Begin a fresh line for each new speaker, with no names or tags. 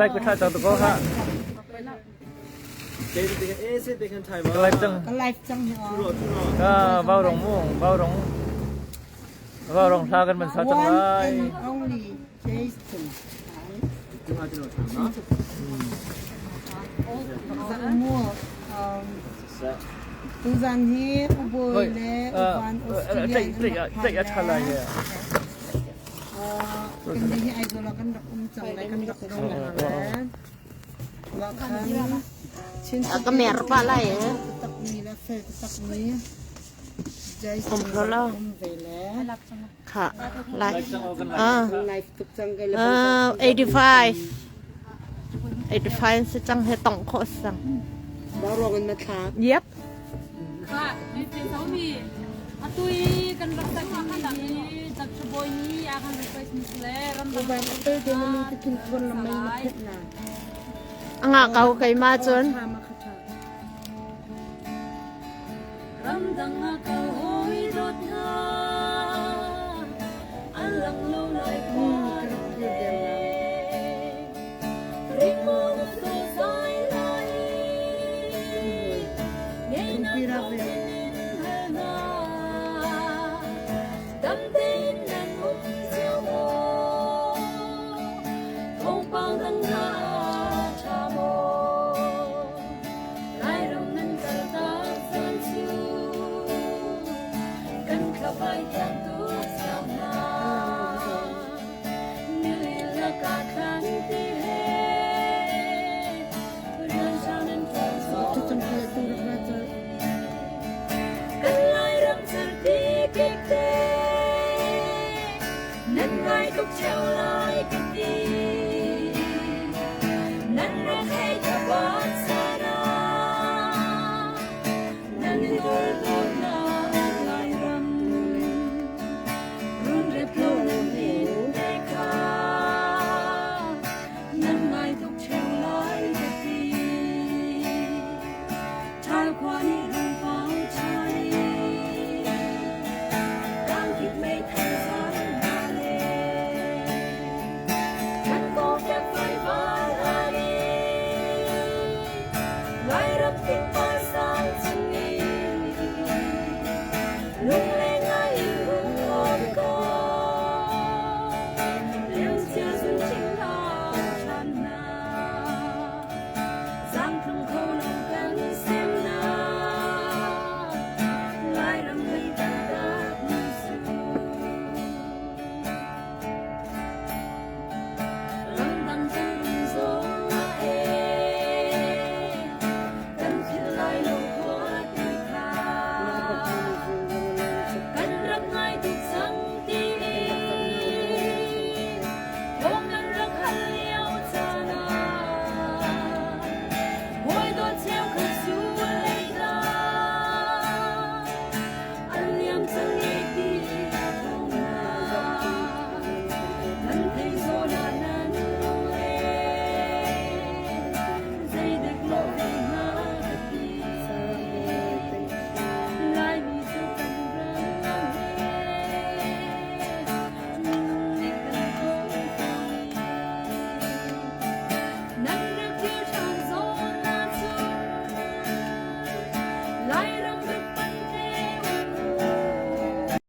Like ka thla cang ko ha. Ka live cang.
Ka live cang hi o.
Ka vau rong mu, vau rong. Vau rong thla kan man sa cang
One
lai.
and only Jason. Mu tuzan hi uboy le uban Australia
Tlaih a ṭha lai ye.
Kan ni hi Aizawl ah kan rak um cang lai kan rak dong hna le. Mah khan Chin
Ka mer pa lai eh.
tak mi le fel tak mi
Um lo.
Um ve le.
Kha lai. Ah.
Live tuk cang kai le.
Ah 85. 85 si cang he tong kho sang.
Ba rong in ma thla.
Yep.
Kha, mi te so mi. Atui kan rak tak ma khan hi tak boy ni a kan request mi le ram
Uban apel te na lu te kin thon la mai na phet na.
Anga kau kai ma chun.
Tha ma kha tha.
Ram dang a kau hoi dot na. An lang lo lai
Hmm, ka rak clear dem na.
Ring mo na so sai lai. Ngei na
Pira ve.
Dam tein nan um cio maw? Thawngpang dang na ṭha maw? Lairam nan kaltak caan cu kan thlawai thiang tuk cang hna. Nili lakah thlan ti he rian hrang nan ṭuan
Tu cang kai tu rak ra chal.
Kan Lairam cerhti kekte nan ngai tuk ṭheo lai ka ti. Nan rak hei thabat sana nan i dawrdawtnak Lairam runrep lo nan in te kha nan ngai tuk ṭheo lai ka ti. Ṭhal khua nih lungpang ṭhai Kangkip meithal zan hna le kan kokek vaivan ani Lairam tingpar sang chung i lung